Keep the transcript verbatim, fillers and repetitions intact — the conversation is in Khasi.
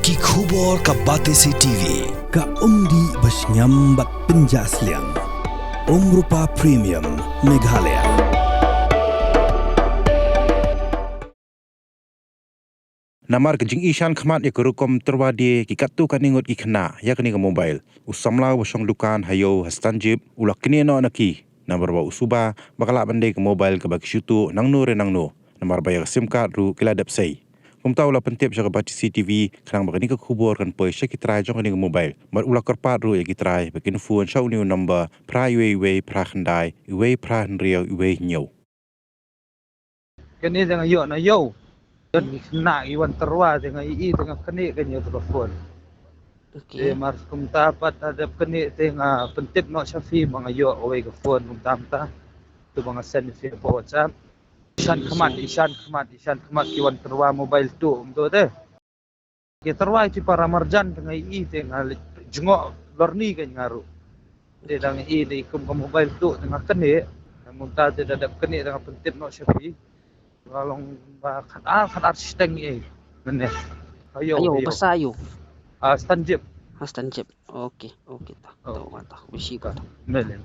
Ki khubor ka Batesi T V. Ka umdih ba shngiam bad pynjah sliang. Umrupa Premium Meghalaya. Namar ka jingishan khmat ïa ka rukom tyrwa die, ki katto katne ngut ki khynnah ïa kane ka mobile. U samla uba shong dukan ha ïew ha Stanjip u la knieh noh na ki, namar ba u suba ba ka lah ban dei ka mobile kaba ki shu tuh nangno re nangno, namar ba ïa ka sim card ruh ki la dep sei. Kumta u la pyntip sha ka Batesi T V khnang ba kane ka khubor kan poi sha ki trai jong kane ka mobile. Bad u la kyrpad ruh ïa ki trai ba kin phone sha une u number phra wei wei phra khyndai wei phra hynriew wei hynñiew. Kane te nga ïoh na ïew. Don ki khynnah ki wan tyrwa te nga ïohi te nga knieh kane ïa ka phone. Te mar kumta pat ha dep knieh te nga pyntip noh sha phi ba nga ïoh kawei ka phone kumta kumta. To ba nga send phi hapoh WhatsApp. Ishan khmat, ishan khmat, ishan khmat ki wan tyrwa mobile tuh kumto te. Ki tyrwa ki para marjan te nga ïohi te nga leit jngoh lorni ka nga ruh. Te dang ïohi te kum ka mobile tuh te nga knieh. Te mynta te da dep knieh te nga pyntip noh sha phi. Nga long ba khatar khatar shiteng ïa. Mynne. Ayo, ayo, ayo. Basa ayo. Ah, Stanjip. Ah, Stanjip. Okay, okay ta. Oh. Ta, ta. Wishi ba ta. Mynne.